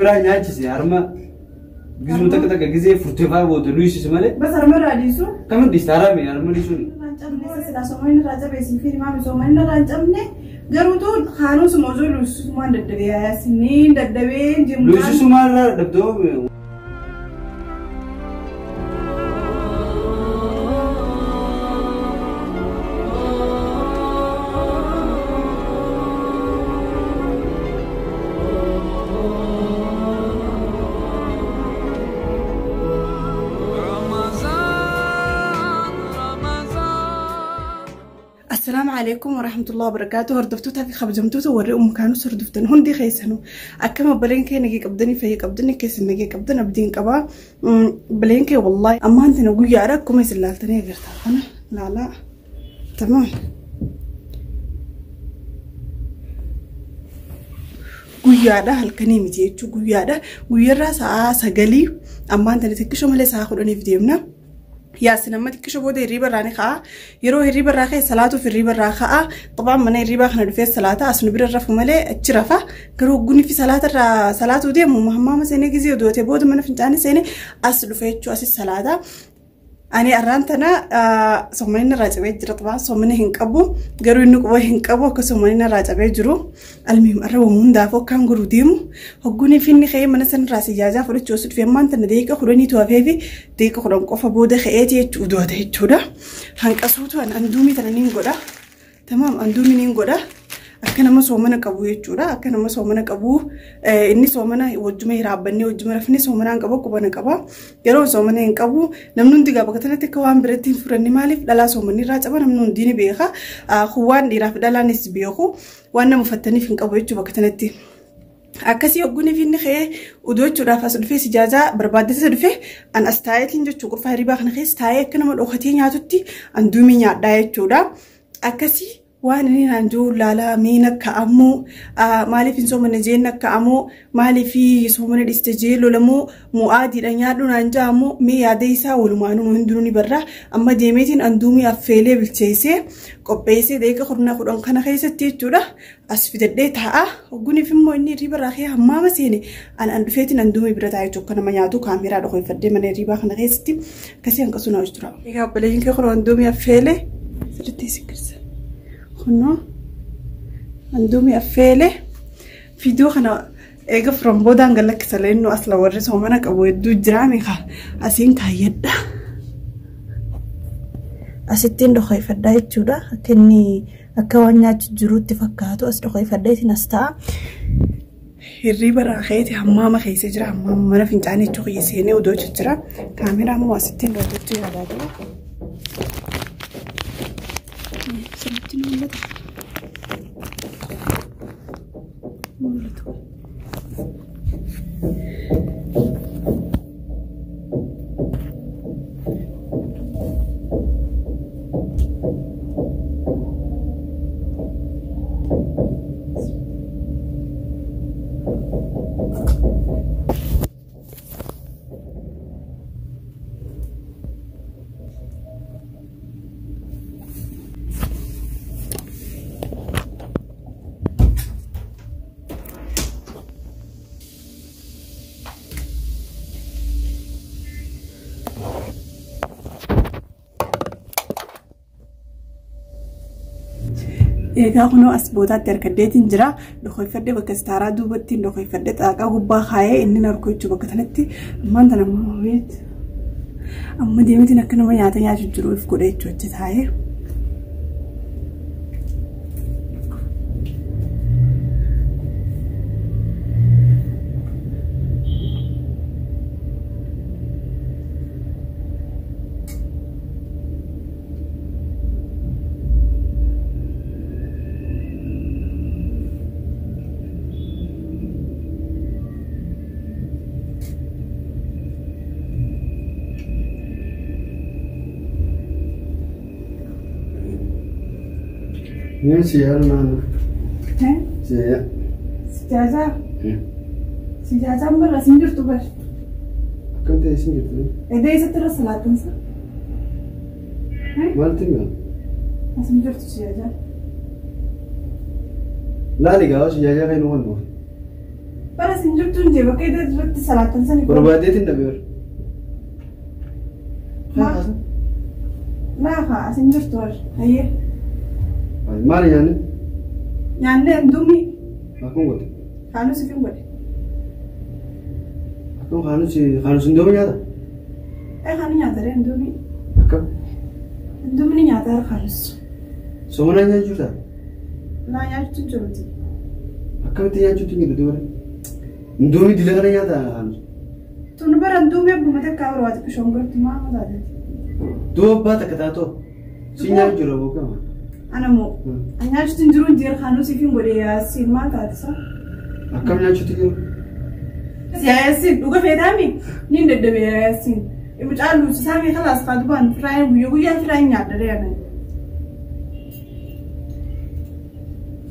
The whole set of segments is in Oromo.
Biraa nyaachise harma gizuma takka takka gizee furtee fa'aa booda luysise malee. Bas harma irraa dhiisu. Kamin dhiista haraami harma dhiisuun. Irraa hin cabne silaa soomani irraa jabeessii fi himaami soomani irraa hin cabne garuutu haanuu suma osoo luysisumaan daddabee yaasiniin daddabee jiru. Luysisumaan irraa dadhabdoo. Assalaamu alaikum warahmatullahi wabarakatuh. Hordoftootaa fi kabajamtoota warri Ummu Kaanus hordoftan hundi keessanuu akkam obboleen kee nagee qabdanii fayya qabdanii keessan nagee qabdan abdiin qabaa. Obboleen kee wallaahi ammaan tana guyyaadha akkuma isin laaltanii agartan kana laalaa. Tamaam. Guyyaadha halkanii miti jechuun guyyaadha. Guyyarraa sa'aa 9 ammaan tana xiqqishoo malee sa'aa 10f deemna. Yaasin amma xiqqisho booda hirriiba irraa ni ka'a. Yeroo hirriiba irraa ka'e salaatuuf hirriiba irraa ka'a. Xabaan mana hirriibaa kana dhufee salaata as nu bira rafu malee achi rafa. Garuu hoggunii fi salaata irraa salaatuu deemu hammaama seenee gizee odootee booda mana fincaanii seenee as dhufe jechuun asis salaata. Ani arraan tana soommanni irraa cabee jira xabaan soommanni hin qabu. Garuu inni quba hin qabu akka soommanni irraa cabee jiru. Almiim arra waan hundaafuu akkaan godhu deemu. Hoggunii fi inni ka'ee mana sanarraa sijaajaa fudhachuu osoo dhufee ammaan tana daqiiqa 10tu hafee fi daqiiqa 10 qofa booda ka'eeti jechuudha doota jechuudha. Hanqasuutu anduumii tana niin godha. Tamaam anduumii niin godha. Akka nama soomana qabu jechuudha. Akka nama soomana qabu inni soomana wajjuma hiraabbannee wajjuma rafnee soomanaan qaba qubana qaba. Yeroo soomana hin qabu namni hundi gaafa bakka kanatti akka waan biratti hin fudhanne maaliif dhalaa soomanni irraa caba namni hundi ni beeka. Kun waan dhiiraaf dhalaanis beeku waan nama uffattaniif hin qabu jechuudha bakka kanatti. Akkasii hoggunii fi inni ka'ee udochuudhaaf as dhufee sijaajaa barbaaddisa dhufee an as taa'eetiin jechuudha qofaa hirribaa kana keessa taa'ee akka nama dhokatee nyaatutti anduumii nyaadhaa jechuudha. Akkasii waan inni naan jiru laalaa miin akka ammoo maaliif hin soomanne jeen akka ammoo maaliif soomana dhiste jee lolamoo mu'aadiidha nyaadhu naan jaamoo mee yaada isaa walumaanuu hundinuu ni barra amma deemeetiin anduumii affeelee bilcheessee qopheessee daqiiqa 10 kana keessatti jechuudha as fidadhee taa'a. Hogguniif immoo inni hirriba irraa ka'ee hammaama seene an dhufeetiin anduumii bira taa'ee jechuudha nama nyaatu kaameeraa dhokoeffadhee mana hirribaa kana keessatti akkasii hanqasuu naa hojjetura. Egaa obboleeyyiin kee kun anduumii affeelee sirriitti isin girsa. Kunoo anduumii affeelee viidiyoo kana eega furan boodaan galakkisa leennoo asla warri soomana qabu hedduu jira meeqa asiin kaayyadha. Asittiin dhokoeffadhaa jechuudha akka inni akka waan nyaachuu jirutti fakkaatu as dhokoeffadhee isin as ta'a. Hirriba irraa ka'eeti hammaama keessa jira hammaama mana fincaanii jechuu kiyya seenee odoo jira kaameeraa immoo asittiin dhokoeffachuu yaadaa jira. Sirriitti ni mul'ata. Mul'atu. Egaa kunoo as bootaatti harkaddeetiin jira. Dhokoeffadhee bakka istaaraa duubatti dhokoeffadhee xaaqaa gubbaa kaayee inni narku jechuudha bakka kanatti. Ammaan tana amma deemeetiin akka nama nyaata nyaachuu jiruuf godhe jechuudha achi taa'ee. Niin siellä naannoo. Siellä. Sijaajaa? Sijaajaan barra sin jirtu bar. Akkam ta'e sin jirtu? Edee isatti irra salaattansa? Maaltu hima? Asin jirtu sijaajaan. Laali gaa sijaajaa kan inni waan Bara sin jirtu hin jee bakka irratti salaatan sani. Barbaadeetiin dhabe bara. Maa? Laafa asin jirtu war. Hayyee. Maali nyaanni? Nyaanni indomii. Akkam goote? Kaanus ifin godhe. Akkam kaanus kaanus indomii nyaata? Ee kaanu nyaata ree indomii. Akkam? Indomii ni nyaata kaanus. Soomana nyaachuu jirtaa? Laa nyaachuutu jiruti. Akkamitti nyaachuutu hin jiru dubara? Indomii dila kana nyaata kaanus. Tunu bara indomii abbuma takkaa barbaade bishaan godhatu maa taate. Duuba abbaa takka taatoo si nyaachuu jira bookama. Ana moo nyaachuutu hin jiru hin jira kaanus ifin godhe yaasiin maal taate sa? Akkam nyaachuutu jiru? Yaasiin dhuga feetaami ni hin daddabe yaasiin. Mucaan luusisaa kalaas kaa dubaan firaayin guyyaa guyyaa firaayin nyaadha reeyan.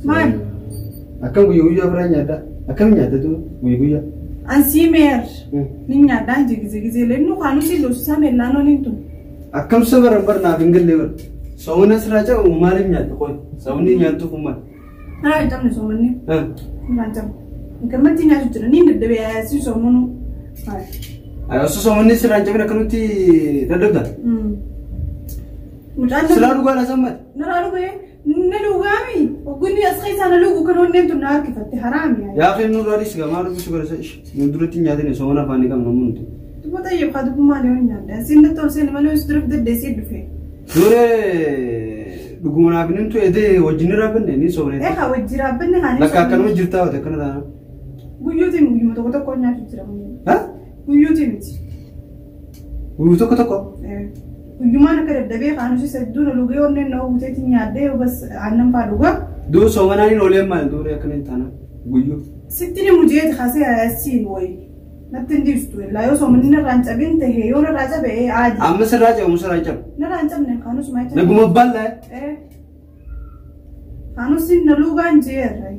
Maal? Akkam guyyaa guyyaa firaayin nyaadha? Akkam nyaadha duuba guyyaa guyyaa? Ansii meer ni nyaadhaan jee gizee gizee leennu kaanus luusisaa meellaanoo ni tun. Akkam sabaran bar naaf hin galle bar. Soomana sirraa cabu maaliif nyaatta qoy? Sabni nyaattu kun maal? Naa hin cabne soomanni. Naa hin cabne. Gammatti nyaatu jira ni daddabe yaasii soomanu. Ayo osoo soomanni sirraa hin cabin akkanutti dadhabda? Mucaan Silaa dhugaadha sammati. Naraa dhugee na dhugaami. Oggunni as keessaa na dhugu kan onneen tun na harkifatte haraami. Yaa fi nurraa dhiisi gamaa dubbisu gara isa nu duratti hin nyaatin soomana afaan ni qabna nuti. Dubba xayyib haa dubbu maali yoo nyaadde. Asiin natti ol seeni malee dura deddeesii dhufe. Duree dhuguma naaf inni edee wajjin raabbanne ni soomne. Ee haa wajji raabbanne haa ni Lakka akkanuma jirtaa wate akkana taana. Guyyootiin guyyuma tokko tokko nyaatu jira. Ha? Guyyootiin miti. Guyyuu tokko tokko? Guyyumaan akka daddabee kaanus hedduu na dhugee onneen na hubuteetiin nyaaddee bas aannan faa dhugaa. Duu soomanaan hin ooleen maal duree akkana hin taana guyyuu. Sitti ni mujeeti kaasee asiin wayi. Natti hin dhiistu illaa yoo soomanni narraa hin cabin tahe yoo narraa cabe aadi. Amma sirraa cabu sirraa hin cabu. Narraa hin cabne kaanus maa jecha. Naguma bal'aa. Kaanus na lugaan jeerra.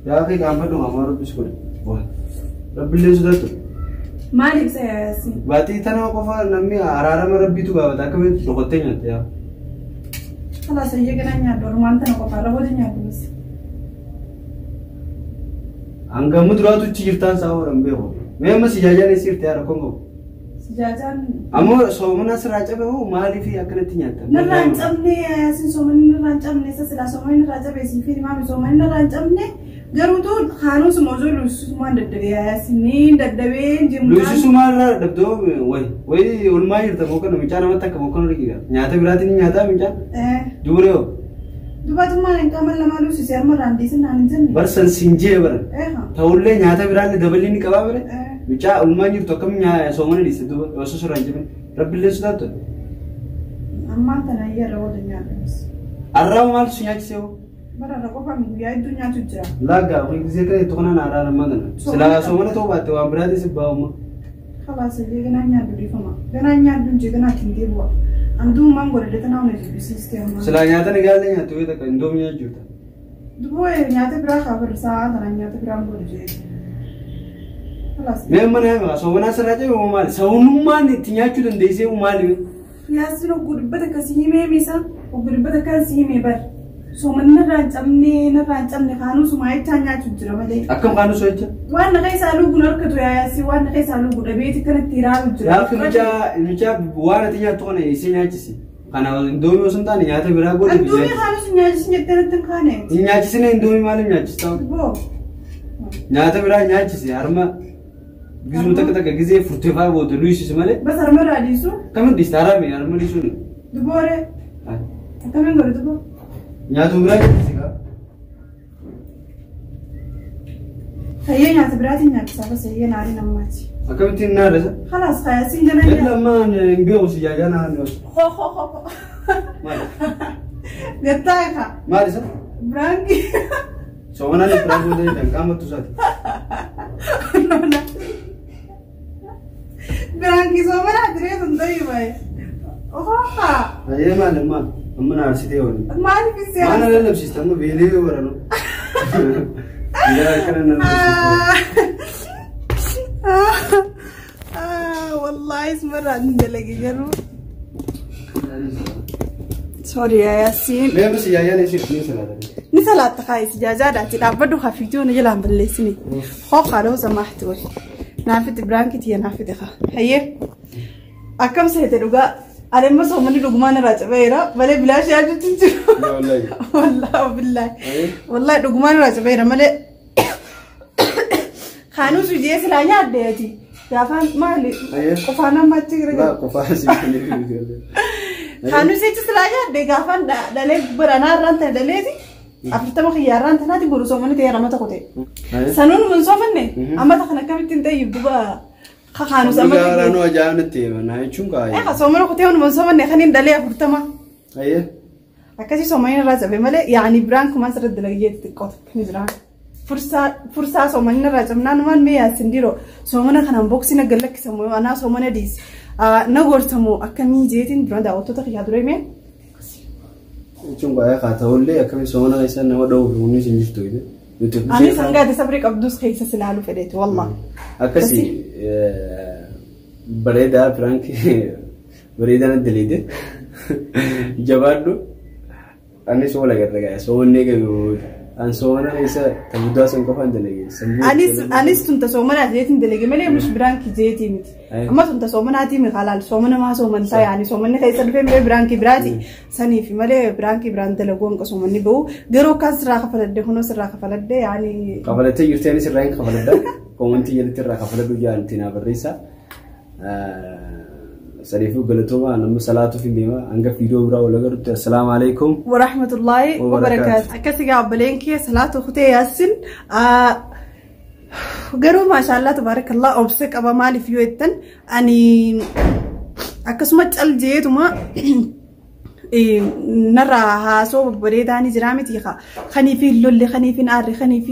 Yaa fi qaanfadhu hamaa rabbis godhe. Waa. Rabbillee sodaattu. Maaliif isa yaasi? Baatii tana qofa namni araarama rabbiitu gaafata akkamitti dhokottee nyaatte yaa. Kalaas iyyee ganaa nyaaddu walumaan tana qofa irra booda nyaaddu bas. Hangamu duraatu ichi jirtaan isaa horan beeku. Mee amma sijaajaan eessa jirti yaa rakkoon qabu? Sijaajaan. Ammoo soomana sirraa cabe hoo maaliif akkanatti nyaatta? Narraa hin cabne yaasin soomanni narraa hin cabne isa silaa soomanni narraa cabe siif himaami soomanni narraa hin cabne garuutu kaanuusuma osoo luusisumaan daddabee yaasin ni daddabee jiru. Luusisumaan irraa dadhabdoo wayi wayi olmaa jirta boqqonna mucaa namatti akka boqqonna riqiga nyaata biraatiin nyaataa mucaa. Dubree hoo? Dubatummaan hin qaama lamaa luusisee harma irraan dhiisin naan hin jenne. Barsan siin jee baran. Ta'ullee nyaata biraallee dabalii ni qabaa bare. Mucaa olmaan jirtu akkam soomana dhiiste duuba osoo sirraa hin jibin rabbillee sodaattu. Ammaan tana iyyarra wada nyaata. Arraa maaltu si nyaachisee hoo? Bara irra qofa guyyaa hedduu nyaatu jira. Laaggaa kun gisee kana itti kanaan arraa ammaa tana. Silaa soomana ta'uu baatte waan biraatiin si baa'umma. Kalaas illee ganaa nyaaddu dhiifama. Ganaa nyaaddu hin jee ganaa ittiin deebi'a. Anduumaan godhadhe tanaa hona jibbisiiste ammaa. Silaa nyaata ni gaallee nyaattu yoo takka indoomii nyaachuu jirta. Duboo nyaata biraa kaa barri sa'a tanaa nyaata biraan godhu jee. Kalaas. Mee mana yaa soomanaa sirraa cabe moo maali? Sababummaan itti nyaachuu dandeessee moo maali? Yaasiin ogguu dhibbata akkasii himee miisa ogguu dhibbata akkasii himee bar. Soomanni narraa hin cabne narraa hin cabne kaanusuma jechaa nyaachuu jira malee. Akkam kaanusuma jecha? Waan naqa isaa luguun harkatu yaa yaasii waan naqa isaa lugu dhabeeti kanatti ilaalu jira. Yaa mucaa waan ati nyaattu kana isii nyaachisi. Kana indoomii osoo hin taane nyaata biraa godhi. Indoomii kaanus nyaachisi jettee natti hin kaane. Hin nyaachisine indoomii maaliif nyaachista? Boo. Nyaata biraa nyaachisi harma gizuu takka takka gizee furtee fa'aa booda luusisi malee. Bas harma irraa dhiisu. Akkamiin dhiista haraami harma dhiisuun. Dubooree. Akkamiin godhu duboo? Nyaata biraa nyaachisi kaa. Hayyee nyaata biraatiin nyaachisaa bas hayyee naarii nammaati. Akkamittiin naarrisa? Khalaas khayaasiin ganaa nyaata. Yalla ammaan hin beeku si jaajaa naan dhiyoos. Ho ho ho ho. Maali? Gattaa kaa. Maali isa? Biraanki. Soomanaan biraanki ta'e kan qaamattu isaati. Biraanki soomanaa diree sun ta'e baay'ee. Oho haa. Hayyee maali maali? Amma na arsitee oolu. Maaliif isee? Maal na lallabsiista amma beelee yoo baranu. Yaa akkana na lallabsiista. Wallahi ismarraa hin dalage garuu. Sorry yaa Yaasiin. Mee amma si yaayaan eessa ni salaata? Ni salaatta kaayis jaajaadhaati dhaabbadhu hafiitii na jalaan balleessini. Hooqaa dhoo samaahti wal. Naafiti biraankiti naafiti haa. Hayyee akkam seete dhugaa ani amma soomanni dhugumaan irraa cabeera malee bilaash yaaduutti hin jiru. Wallaahi billaahi. Wallaahi dhugumaan irraa cabeera malee. Kaanus hojii silaa nyaaddeeti. Gaafaan maali? Qofaan amma achi gara. Qofaan si Kaanus jechi silaa nyaadde gaafaan dhalee baranaa irraan tana dhaleeti. 40 xiyyaarraan tanaati boru soomanni ta'e ramata kute. Sanuun mun soomanne amma kana akkamitti hin ta'e duba kaanus amma. Gaaraanuu ajaa'ibnatti naa jechuun kaa'ee. Soomana kutee mun soomanne kan hin dhalee 40. Akkasii soomanni irraa cabe malee yaani biraan kumaan sirriitti dalagee xixiqqoo ni jira. Fursaa soomanni irraa cabnaan waan mee yaasin diroo soomana kanaan boksii na gallakkisamu anaa soomana diis na gorsamu akkamii jeetiin duraan daawwattoota kiyyaa dura himee. Jechuun baay'ee haa ta'ullee akkamii soomana keessa nama dhowwu humni isin jirtu. Anis hangaate sabrii qabdus keessa silaaluu fedheeti wallah. Akkasii bareedaa firaankii bareedaa na daleede jabaadhu anis wal agarra ga'a soomannee gahu. An soomana keessa guddaa sun qofaan dalage. Anis tun tasoomanaa jeetiin dalage malee mush biraankii jeetii miti. Amma tun tasoomanaatii mi halaal soomana maa soomantaa yaani soomanni keessa dhufee malee biraankii biraati. Saniif malee biraankii biraan dalaguu hanqa soomanni bahu garuu akkaan sirraa kafaladde kunoo sirraa kafaladde yaani. Kafalattee jirti anis irraa hin kafaladda. Koomantii jalatti irraa kafaladhu jaanti naa barreessa. Sarifu galatooma nama salaatuuf hin deema hanga viidiyoo biraa wal agarrutti assalaamu alaikum warahmatullaahi wabarakaatu. Akkasii gaabbaleen kee salaatu kutee yaasin garuu maashaallah tabaarakallah obse qaba maaliif yoo jettan ani akkasuma cal jeetuma narraa haasoo babbareedaa ni jira miti haa kaniif hin lolle kaniif hin aarre kaniif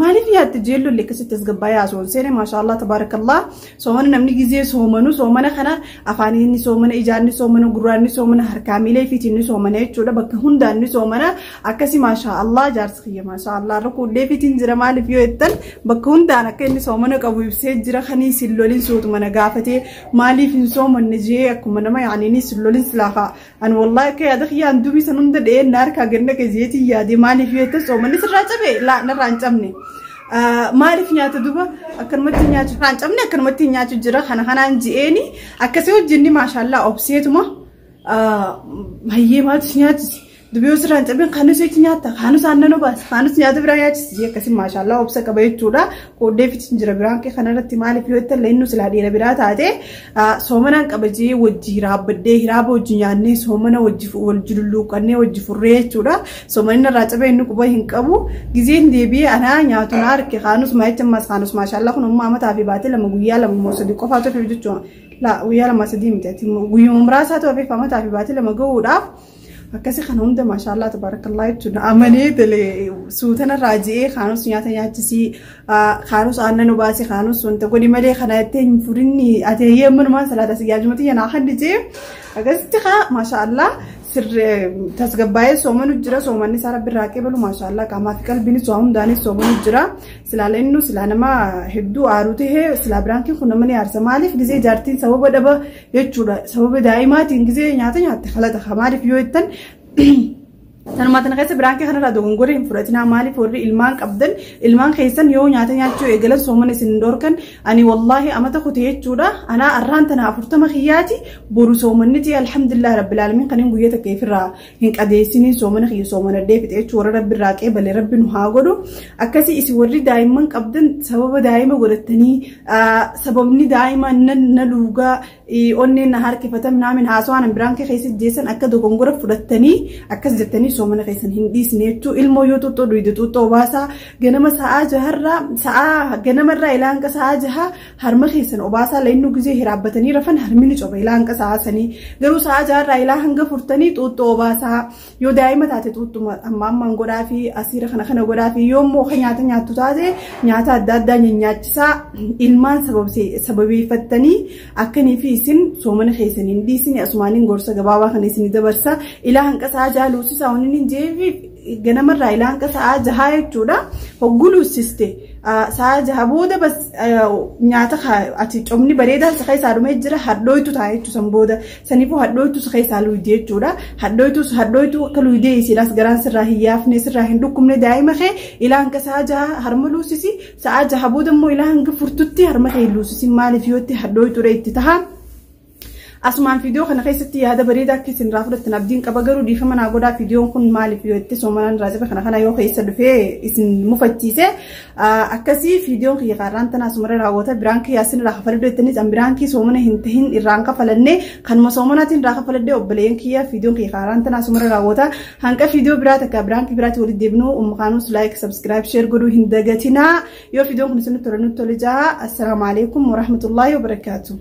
maaliif nyaatte jee lolle akkasitti tasgabbaa'ee haasoon seene maashaallah tabaarakallah soomana namni gizee soomanu soomana kana afaaniin ni soomana ijaan ni soomana gurraan ni soomana harkaa miilee fiitiin ni soomana jechuudha bakka hundaan ni soomana akkasi maashaallah jaarsi kiyya maashaallah rukuudhee fiitiin jira maaliif yoo jettan bakka hundaan akka inni soomana qabu ibsee jira kanii sin lolin suutuma na gaafatee maaliif hin soomanne jee akkuma nama yaani ni sin lolin silaafa ani wallaahi akka yaada kiyyaan dubii san hunda dha'ee na harkaa ganna gazeetii yaade maaliif yoo jettan soomanni sirraa cabe laa narraa hin cabne. Maaliif nyaata duba akkanumatti nyaachuu hin cabne akkanumatti nyaachuu jira kana kanaan ji'eeni akkasii hojjenni maashaallah obseetuma hayyee maaltu nyaachisi dubii osoo hin cabin kaanus itti nyaata kaanus aannan obaasa kaanus nyaata biraa nyaachisi akkasii maashaallah obsa qaba jechuudha qooddee fitiin jira biraan kee kanarratti maaliif yoo jettan leennu silaa dhiira biraa taate soomanaan qabajee wajji hiraabbadhee hiraaba wajji nyaannee soomana wajji wal julluuqannee wajji furree jechuudha soomanni irraa cabee inni quba hin qabu gizeen deebi'ee anaa nyaatu na harke kaanus maayicha ammas kaanus maashaallah kun ummaa mataa fi baatee 2 guyyaa 2 moo 3 qofaatu fi jechuudha laa guyyaa 2 3 miti guyyuma muraasaatu hafe mataa fi baatee 2 gahuudhaaf. Akkasii kana hunda maashaallah tabaarakallah jechuudha amanee tole suutana raajee kaanus nyaata nyaachisii kaanus aannan obaasii kaanus wanta godhi malee kana jettee hin furinni ati hayyee manumaan salaata si yaajumatti yanaa kan dijee akkasitti haa maashaallah sirri tasgabbaa'ee soomanu jira soomanni isaa rabbi irraa qeebalu maashaallah qaamaa fi qalbiinis waa hundaanis soomanu jira silaa leennu silaa nama hedduu aaruu tahee silaa biraankiin kun nama ni aarsa maaliif gizee jaartiin sababa dhaba jechuudha sababa daa'imaatiin gizee nyaata nyaatte kalata maaliif yoo jettan Tanuma tana keessa biraankii kanarraa dogongoree hin fudhatinaa maaliif warri ilmaan qabdan ilmaan keessan yoo nyaata nyaachuu eegalan soomana isin dhorkan ani wallaahi amata kute jechuudha anaa arraan tana 40 kiyyaati boru soomanni ta'e alhamdulillah rabbil aalamiin kan hin guyyaa takka ifirraa hin qadeessiniin soomana kiyya soomana deefite jechuu warra rabbi irraa qeebale rabbi nu haa godhu akkasii isin warri daa'imman qabdan sababa daa'ima godhattanii sababni daa'ima na luugaa onneen na harkifatam naamin haasawaan biraankii keessa jeessan akka dogongora fudhattanii akkas jettanii soomana keessan hin dhiisne jechuu ilmoo yoo xuuxxoo dhuyde xuuxxoo obaasaa ganama sa'aa jaharraa sa'aa ganamarraa ilaa hanga sa'aa jaha harma keessan obaasaa leennu gizee hiraabbatanii rafan harmi ni coba ilaa hanga sa'aa sanii garuu sa'aa jaharraa ilaa hanga furtanii xuuxxoo obaasaa yoo daa'ima taate xuuxxuma amma ammaan godhaa fi asiira kana kana godhaa fi yoo immoo nyaata nyaattu taate nyaata adda addaa nyaachisaa ilmaan sababeeffattanii akkanii fi isin soomana keessan hin dhiisne asumaaniin gorsa gabaabaa kana isin dabarsa ilaa hanga sa'aa jaha luusisaa wanni hin jeefi ganamarraa ilaa hanga sa'aa jahaa jechuudha hogguu luusiste Sa'a 6 booda bas nyaata ati coomni bareedaan si keessaa dhumee jira, hadhooytu ta'a jechuudha san booda. Saniifuu hadhooytu si keessaa luydee jechuudha. Hadhooytu hadhooytu akka luydee isiidhaas garaan sirraa hin yaafne, sirraa hin dhukkubne. Daa'ima kee ilaa hanga sa'a 6 harma luusisi. Sa'a 6 booda immoo ilaa hanga furtutti harma kee luusisi. Maaliif yoo itti hadhooytuudha itti taha. Asumaan viidiyoo kana keessatti yaada bareedaa akka isin irraa fudhattan abdiin qaba, garuu dhiifama naa godhaa, viidiyoon kun maaliif yoo itti soomanaan raajaba kana kana yoo keessa dhufee isin mufachiise akkasii. Viidiyoon kiyya kaarraan tana asumarra raawwata. Biraankii yaasin irraa kafaladhu jettanis, an biraankii soomana hin tahin irraan kafalanne, kanuma soomanaatiin irraa kafaladhe. Obboleeyyan kiyya, viidiyoon kiyya kaarraan tana asumarra raawwata. Hanqa viidiyoo biraa takka biraankii biraatti walitti deebinu, umma kaanus like, subscribe, share godhuu hin dagatinaa. Yoo viidiyoon kun isinitti tole, nutti tole jaa. Assalaamu alaikum warahmatullaahi wabarakaatu.